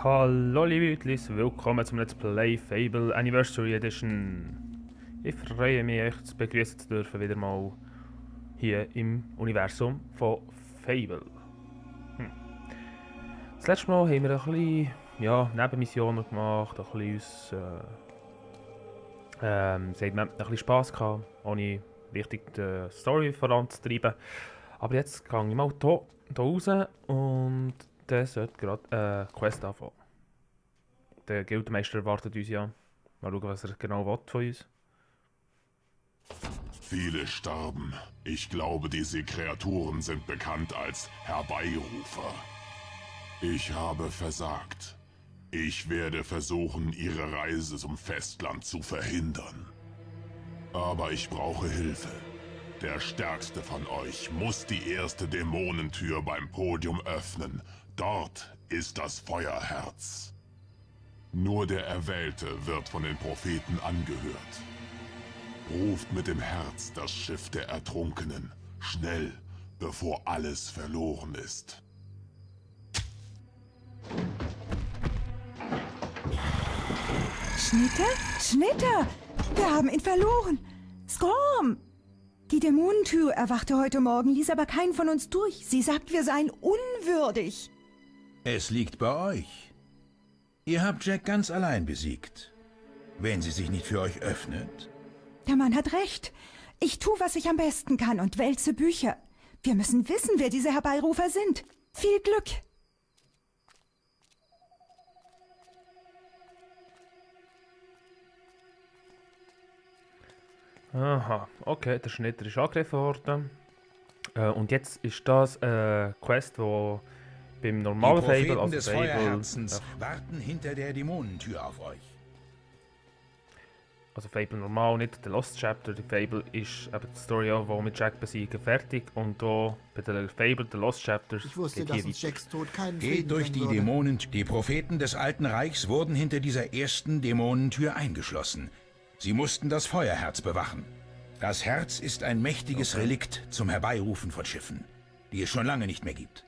Hallo liebe Leute, willkommen zum Let's Play Fable Anniversary Edition. Ich freue mich, euch zu begrüßen zu dürfen, wieder mal hier im Universum von Fable. Das letzte Mal haben wir ein bisschen Nebenmissionen gemacht, ein bisschen ein bisschen Spass gehabt, ohne richtig die Story voranzutreiben. Aber jetzt gehe ich mal hier raus und der sollte gerade Quest anfangen. Der Guildmeister erwartet uns ja. Mal schauen, was er genau will von uns. Viele starben. Ich glaube, diese Kreaturen sind bekannt als Herbeirufer. Ich habe versagt. Ich werde versuchen, ihre Reise zum Festland zu verhindern. Aber ich brauche Hilfe. Der Stärkste von euch muss die erste Dämonentür beim Podium öffnen. Dort ist das Feuerherz. Nur der Erwählte wird von den Propheten angehört. Ruft mit dem Herz das Schiff der Ertrunkenen. Schnell, bevor alles verloren ist. Schnitter? Schnitter! Wir haben ihn verloren! Storm! Die Dämonentür erwachte heute Morgen, ließ aber keinen von uns durch. Sie sagt, wir seien unwürdig. Es liegt bei euch. Ihr habt Jack ganz allein besiegt. Wenn sie sich nicht für euch öffnet. Der Mann hat recht. Ich tue, was ich am besten kann und wälze Bücher. Wir müssen wissen, wer diese Herbeirufer sind. Viel Glück! Aha, okay, der Schnitter ist angegriffen worden. Und jetzt ist das Quest, wo beim normalen Die Fable, Propheten des Fable, Feuerherzens warten hinter der Dämonentür auf euch. also Fable normal, nicht der Lost Chapter. Die Fable ist eben die Story, die mit Jack besiegen fertig. Und da bei der Fable, der Lost Chapter, Ich wusste, geht dass hier uns weiter. Jacks Tod keinen Geht Frieden durch bringen die würde. Dämonentür. Die Propheten des Alten Reichs wurden hinter dieser ersten Dämonentür eingeschlossen. Sie mussten das Feuerherz bewachen. Das Herz ist ein mächtiges Relikt zum Herbeirufen von Schiffen, die es schon lange nicht mehr gibt.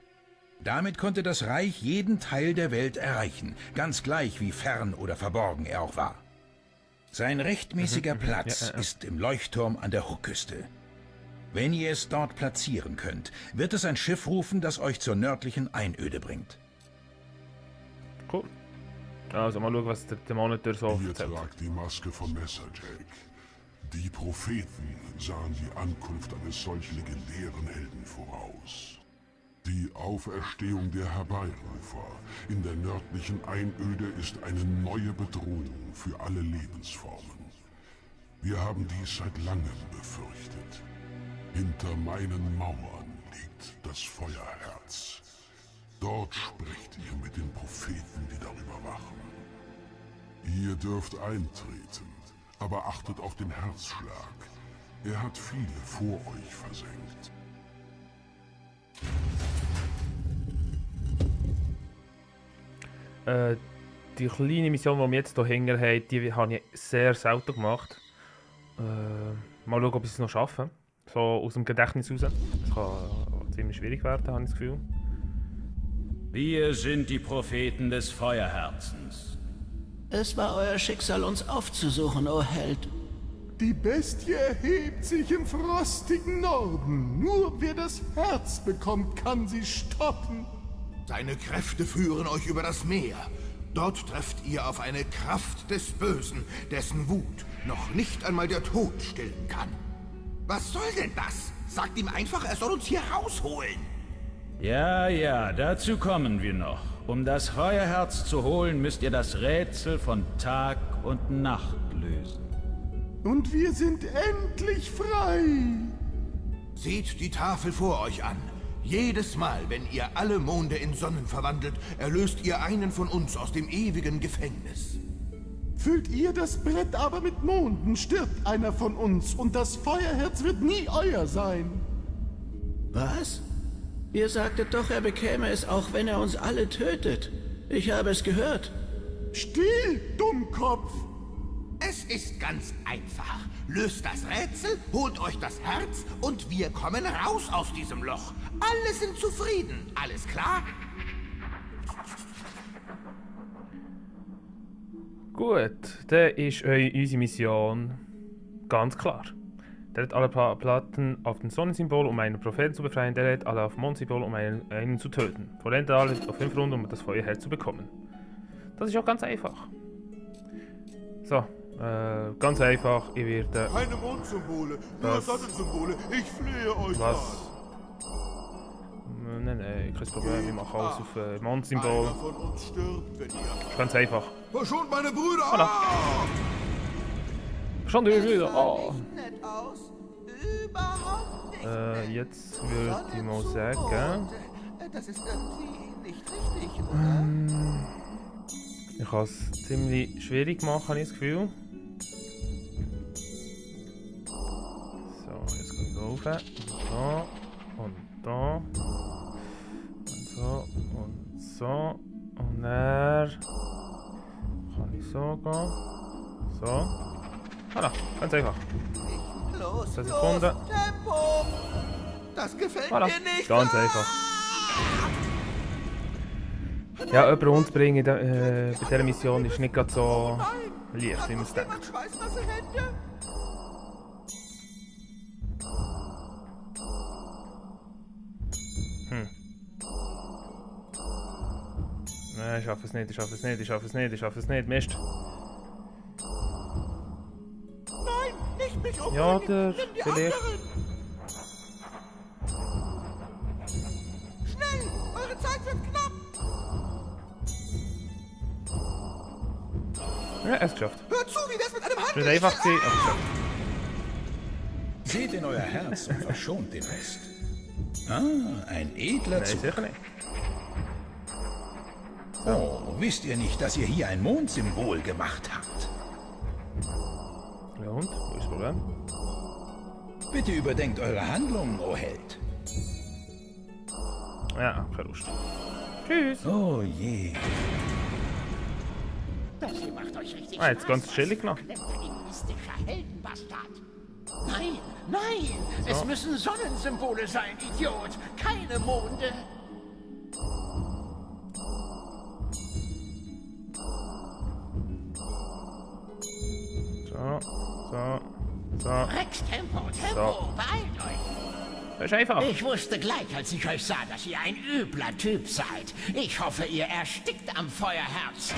Damit konnte das Reich jeden Teil der Welt erreichen, ganz gleich wie fern oder verborgen er auch war. Sein rechtmäßiger Platz ist im Leuchtturm an der Hookküste. Wenn ihr es dort platzieren könnt, wird es ein Schiff rufen, das euch zur nördlichen Einöde bringt. Cool. Also mal schauen, was der Dämonentür so Ihr erzählt. tragt die Maske von Messerjack. Die Propheten sahen die Ankunft eines solch legendären Helden voraus. Die Auferstehung der Herbeirufer in der nördlichen Einöde ist eine neue Bedrohung für alle Lebensformen. Wir haben dies seit langem befürchtet. Hinter meinen Mauern liegt das Feuerherz. Dort sprecht ihr mit den Propheten, die darüber wachen. Ihr dürft eintreten, aber achtet auf den Herzschlag. Er hat viele vor euch versenkt. Die kleine Mission, die wir jetzt hier hängen haben, die habe ich sehr selten gemacht. Mal schauen, ob ich es noch schaffe. So aus dem Gedächtnis raus. Das kann ziemlich schwierig werden, habe ich das Gefühl. Wir sind die Propheten des Feuerherzens. Es war euer Schicksal, uns aufzusuchen, o Held. Die Bestie erhebt sich im frostigen Norden. Nur wer das Herz bekommt, kann sie stoppen. Seine Kräfte führen euch über das Meer. Dort trefft ihr auf eine Kraft des Bösen, dessen Wut noch nicht einmal der Tod stillen kann. Was soll denn das? Sagt ihm einfach, er soll uns hier rausholen. Ja, dazu kommen wir noch. Um das Feuerherz zu holen, müsst ihr das Rätsel von Tag und Nacht lösen. Und wir sind endlich frei. Seht die Tafel vor euch an. Jedes Mal, wenn ihr alle Monde in Sonnen verwandelt, erlöst ihr einen von uns aus dem ewigen Gefängnis. Füllt ihr das Brett aber mit Monden, stirbt einer von uns und das Feuerherz wird nie euer sein. Was? Ihr sagtet doch, er bekäme es, auch wenn er uns alle tötet. Ich habe es gehört. Still, Dummkopf! Es ist ganz einfach. Löst das Rätsel, holt euch das Herz und wir kommen raus aus diesem Loch. Alle sind zufrieden. Alles klar? Gut, dann ist unsere Mission ganz klar. Der hat alle Platten auf dem Sonnensymbol, um einen Propheten zu befreien. Der hat alle auf dem Mondsymbol, um einen zu töten. Vollende alle auf 5 Runden, um das Feuerherz zu bekommen. Das ist auch ganz einfach. So, ganz einfach. Ich werde... Keine Mondsymbole, nur Sonnensymbole. Ich flehe euch. Was? Nein, kein Problem. Ich mache alles auf Mondsymbol. Einer von uns stirbt, wenn ihr... Ganz einfach. Verschont meine Brüder! Voilà. Schon wieder. Oh. Nett aus. Überhaupt nicht. Jetzt würde ich mal sagen... Das ist irgendwie nicht richtig, oder? Ich kann es ziemlich schwierig machen, habe ich das Gefühl. So, jetzt gehe ich rauf. So. Und da. Und so. Und so. Und dann kann ich so gehen. So. Voilà, ganz einfach. Los, 2 los, Sekunden. Tempo! Das gefällt Voilà, mir nicht. ganz einfach. Ja, jemanden umzubringen bei dieser Mission ist nicht gerade so leicht, wie man es denkt. Schweißnasse Hände. Nein, ich schaffe es nicht, ich schaffe es nicht, ich schaffe es nicht, ich schaffe es nicht, Mist. Nein, nicht mich umbringen. Ja, der Nimm die vielleicht. anderen. Schnell, eure Zeit wird knapp. Ja, er ist geschafft. Hört zu, wie das mit einem Es wird einfach gewesen, aber geschafft. Seht in euer Herz und verschont den Rest. Ah, ein edler Nein, Zug. sicher nicht. Oh, wisst ihr nicht, dass ihr hier ein Mondsymbol gemacht habt? Ja und? Wo ist das Problem? Bitte überdenkt eure Handlungen, o Held. Ja, keine Lust. Tschüss. Oh je. Das hier macht euch richtig Ah, jetzt Spaß, ganz was? chillig noch. Mystischer Heldenbastard. Nein, nein, es müssen Sonnensymbole sein, Idiot. Keine Monde. So. Rex, Tempo, beeilt euch. Das ist einfach. Ich wusste gleich, als ich euch sah, dass ihr ein übler Typ seid. Ich hoffe, ihr erstickt am Feuerherz.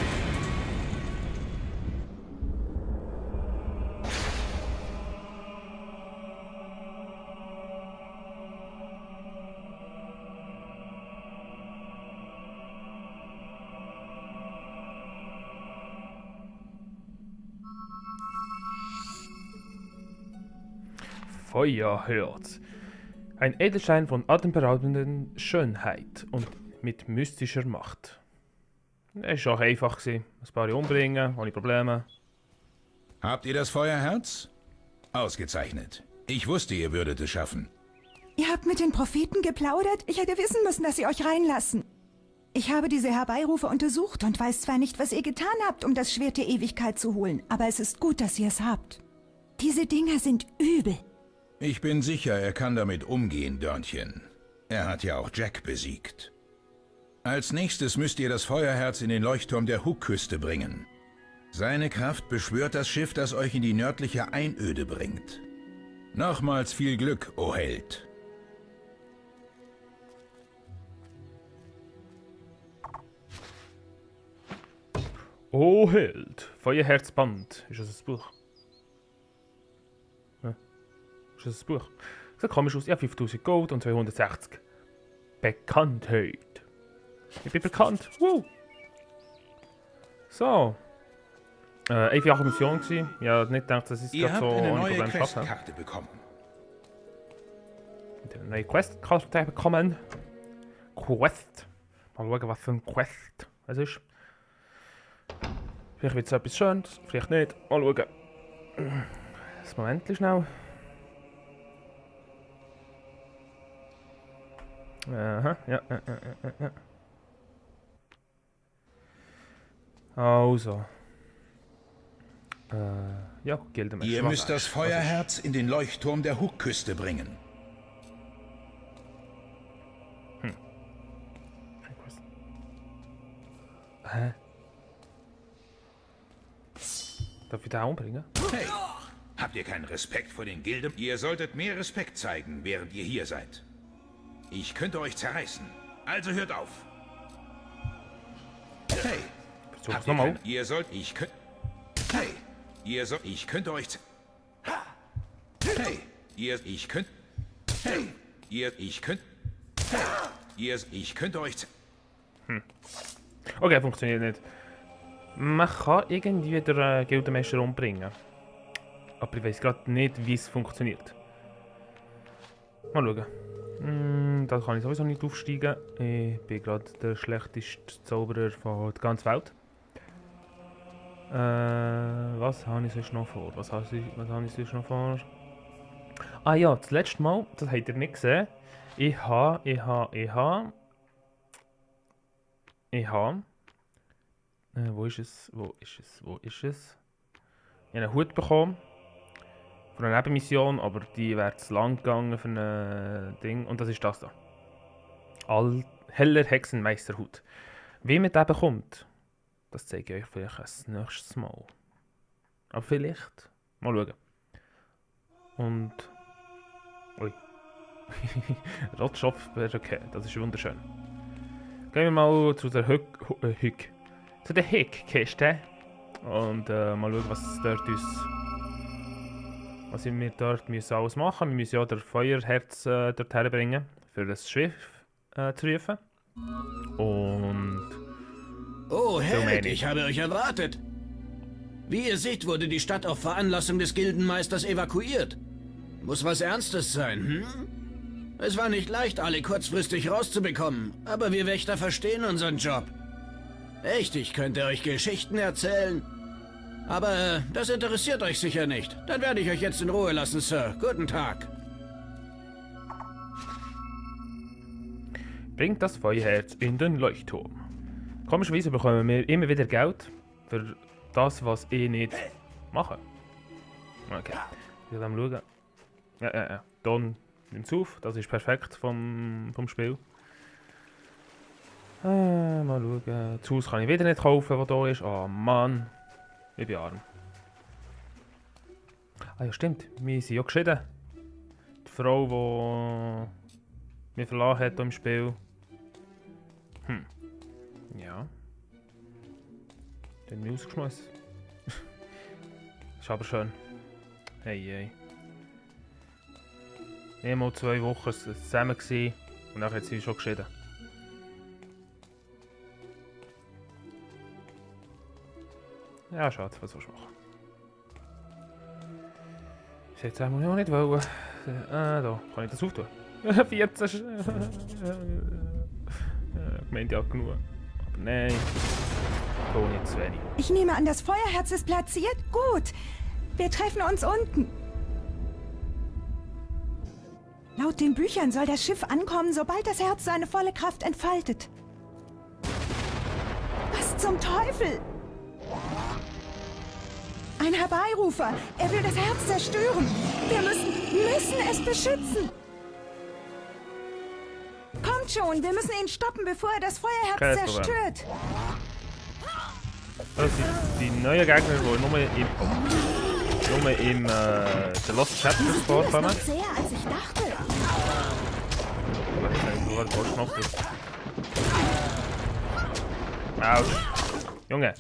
Feuerherz. Ein Edelstein von atemberaubender Schönheit und mit mystischer Macht. Es war auch einfach gewesen. Ein paar umbringen, ohne Probleme. Habt ihr das Feuerherz? Ausgezeichnet. Ich wusste, ihr würdet es schaffen. Ihr habt mit den Propheten geplaudert? Ich hätte wissen müssen, dass sie euch reinlassen. Ich habe diese Herbeirufe untersucht und weiß zwar nicht, was ihr getan habt, um das Schwert der Ewigkeit zu holen, aber es ist gut, dass ihr es habt. Diese Dinger sind übel. Ich bin sicher, er kann damit umgehen, Dörnchen. Er hat ja auch Jack besiegt. Als nächstes müsst ihr das Feuerherz in den Leuchtturm der Hook-Küste bringen. Seine Kraft beschwört das Schiff, das euch in die nördliche Einöde bringt. Nochmals viel Glück, o Held. Oh Held. Feuerherzband. Ist das ein Buch? Ist das ein Buch? Sieht komisch aus. Ja, 5000 Gold und 260 Bekanntheit. Ich bin bekannt. Woo! So. Einfache Mission gewesen. Ich habe nicht gedacht, dass ich es Ihr gerade habt so eine ohne neue Problem schaffe. Questkarte bekommen. Eine neue Questkarte bekommen. Quest. Mal schauen, was für ein Quest es ist. Vielleicht wird es etwas Schönes, vielleicht nicht. Mal schauen. Das Moment schnell. Aha, ja. Also. Ja, Gildemensch. Ihr müsst das Feuerherz in den Leuchtturm der Hook-Küste bringen. Hä? Darf ich den umbringen? Hey, habt ihr keinen Respekt vor den Gilden? Ihr solltet mehr Respekt zeigen, während ihr hier seid. Ich könnte euch zerreißen. Also hört auf. Hey, habt ihr nochmal. ihr sollt... Ich könnt... Hey, ihr sollt... Ich könnte euch... Hey, ihr... Ich könnt... Hey, ihr... Ich könnt... Hey, ihr... Ich könnte euch... Okay, funktioniert nicht. Man kann irgendwie den Gildenmeister umbringen. Aber ich weiß gerade nicht, wie es funktioniert. Mal schauen. Da kann ich sowieso nicht aufsteigen. Ich bin gerade der schlechteste Zauberer von der ganzen Welt. Was habe ich sonst noch vor? Was habe ich sonst noch vor? Ah ja, das letzte Mal, das habt ihr nicht gesehen. Ich habe... Wo ist es? Ich habe einen Hut bekommen. Von einer Nebenmission, aber die wäre zu lang gegangen für ein Ding. Und das ist das da. Heller Hexenmeisterhut. Wie man den bekommt, das zeige ich euch vielleicht das nächste Mal. Aber vielleicht. Mal schauen. Und... Ui. Rotschopf wäre okay, das ist wunderschön. Gehen wir mal zu der zu der Heckkiste und mal schauen, was dort was wir dort müssen alles machen. Wir müssen ja der Feuerherz dort herbringen, für das Schiff zu rufen. Und... Oh, Held, so ich habe euch erwartet. Wie ihr seht, wurde die Stadt auf Veranlassung des Gildenmeisters evakuiert. Muss was Ernstes sein, hm? Es war nicht leicht, alle kurzfristig rauszubekommen, aber wir Wächter verstehen unseren Job. Echt, ich könnte euch Geschichten erzählen. Aber das interessiert euch sicher nicht. Dann werde ich euch jetzt in Ruhe lassen, Sir. Guten Tag. Bringt das Feuerherz in den Leuchtturm. Komischerweise bekommen wir immer wieder Geld für das, was ich nicht mache. Okay. Ich will mal schauen. Ja. Dann nimmt's auf. Das ist perfekt vom Spiel. Mal schauen. Das Haus kann ich wieder nicht kaufen, das da ist. Oh Mann. Ich bin arm. Ah ja, stimmt. Wir sind ja geschieden. Die Frau, die mich verlassen hat im Spiel. Ja. Den haben wir ausgeschmissen. Ist aber schön. Hey. Wir waren mal 2 Wochen zusammen und dann sind wir schon geschieden. Ja, schade, was sollst du machen? Ich hätte es einmal noch nicht wollen. Da, kann ich das auftun? 14. Ich meinte ja genug. Aber nein. Oh, nicht zu wenig. Ich nehme an, das Feuerherz ist platziert? Gut. Wir treffen uns unten. Laut den Büchern soll das Schiff ankommen, sobald das Herz seine volle Kraft entfaltet. Was zum Teufel? Ein Herbeirufer. Er will das Herz zerstören. Wir müssen es beschützen. Kommt schon, wir müssen ihn stoppen, bevor er das Feuerherz zerstört. Das sind die neuen Gegner, die nur im The Lost Chapters vorkommen. Das ist noch zäher, als ich dachte. Autsch. Junge.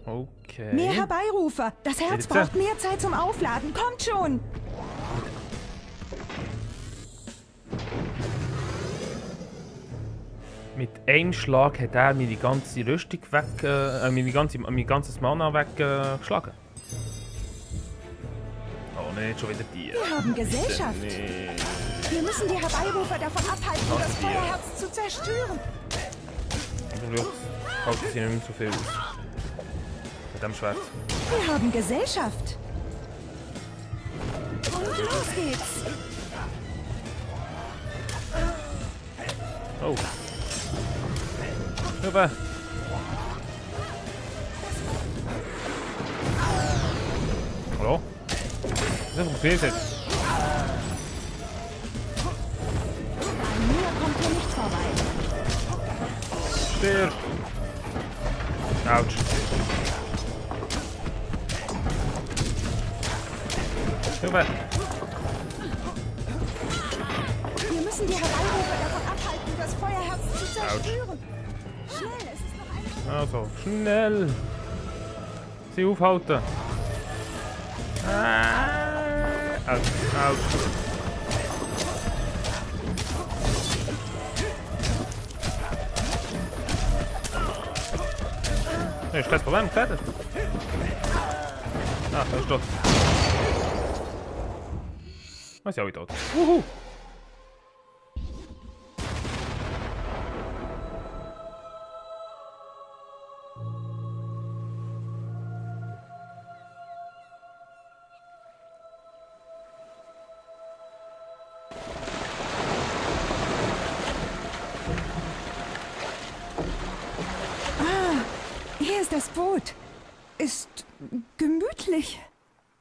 Okay. Mehr Herbeirufer. Das Herz braucht mehr Zeit zum Aufladen. Kommt schon. Mit einem Schlag hat er meine ganze Rüstung weg, mein ganzes Mana weggeschlagen. Oh nein, schon wieder die. Wir haben Gesellschaft. Nee. Wir müssen die Herbeirufer davon abhalten, das Feuerherz zu zerstören. Zum Glück halten sie nicht mehr so viel aus. Mit dem Schwert. Wir haben Gesellschaft. Und los geht's. Oh. Hilfe! Hallo? Das funktioniert jetzt. Bei mir kommt vorbei. Stirb! Autsch. Hilfe! Wir müssen die Herbeirufer davon abhalten, das Feuerherz zu zerstören. Schnell, es ist noch eine... Also, schnell! Sie aufhalten! Autsch, autsch. Nee, ist kein Problem, geklettert. Ah, da ist tot. Was ist ja auch tot. Wuhu! Hier ist das Boot. Ist gemütlich.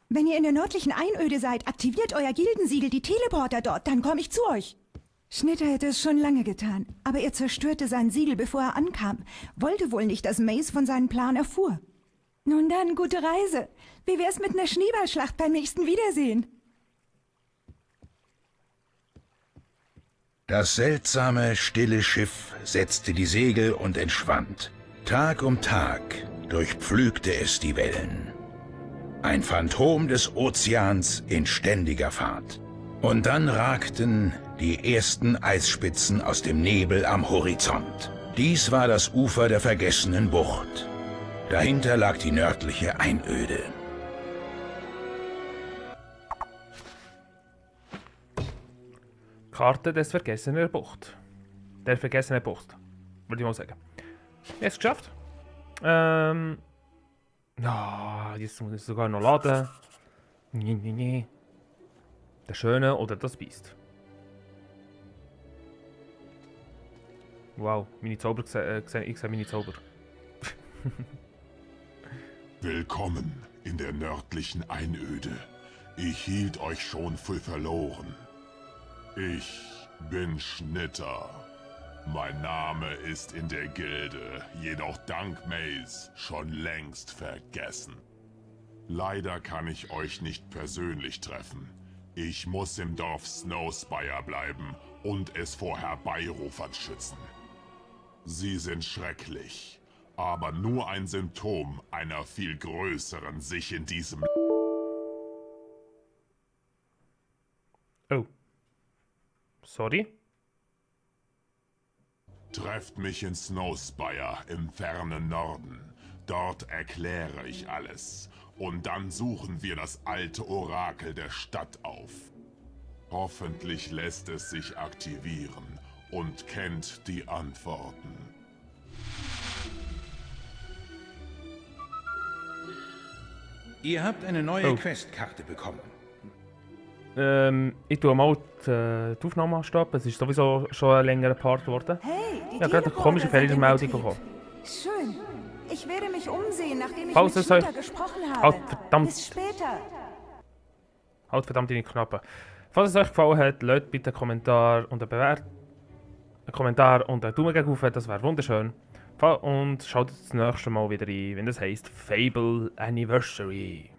Wenn ihr in der nördlichen Einöde seid, aktiviert euer Gildensiegel die Teleporter dort, dann komme ich zu euch. Schnitter hätte es schon lange getan, aber er zerstörte sein Siegel, bevor er ankam. Wollte wohl nicht, dass Mace von seinem Plan erfuhr. Nun dann, gute Reise. Wie wär's mit einer Schneeballschlacht beim nächsten Wiedersehen? Das seltsame, stille Schiff setzte die Segel und entschwand. Tag um Tag durchpflügte es die Wellen. Ein Phantom des Ozeans in ständiger Fahrt. Und dann ragten die ersten Eisspitzen aus dem Nebel am Horizont. Dies war das Ufer der vergessenen Bucht. Dahinter lag die nördliche Einöde. Karte des vergessenen Bucht. Der vergessenen Bucht, würde ich mal sagen. Jetzt geschafft. Jetzt muss ich sogar noch laden. Der Schöne oder das Biest. Wow, meine Zauber ich sehe meine Zauber. Willkommen in der nördlichen Einöde. Ich hielt euch schon für verloren. Ich bin Schnitter. Mein Name ist in der Gilde, jedoch dank Mace schon längst vergessen. Leider kann ich euch nicht persönlich treffen. Ich muss im Dorf Snowspire bleiben und es vor Herbeirufern schützen. Sie sind schrecklich, aber nur ein Symptom einer viel größeren sich in diesem... Oh. Sorry? Trefft mich in Snowspire im fernen Norden. Dort erkläre ich alles. Und dann suchen wir das alte Orakel der Stadt auf. Hoffentlich lässt es sich aktivieren und kennt die Antworten. Ihr habt eine neue Questkarte bekommen. Ich tue mal die Aufnahme stoppen. Es ist sowieso schon ein längerer Part geworden. Hey, die Ich habe gerade eine komische Fehlermeldung bekommen. Schön. Ich werde mich umsehen, nachdem ich Falls mit es euch- Schnitter gesprochen habe. Halt, verdammt. Bis später. Halt verdammt deine Knappen. Falls es euch gefallen hat, lasst bitte einen Kommentar und einen Kommentar und einen Daumen gegen hoch, das wäre wunderschön. Und schaut das nächste Mal wieder rein, wenn das heisst Fable Anniversary.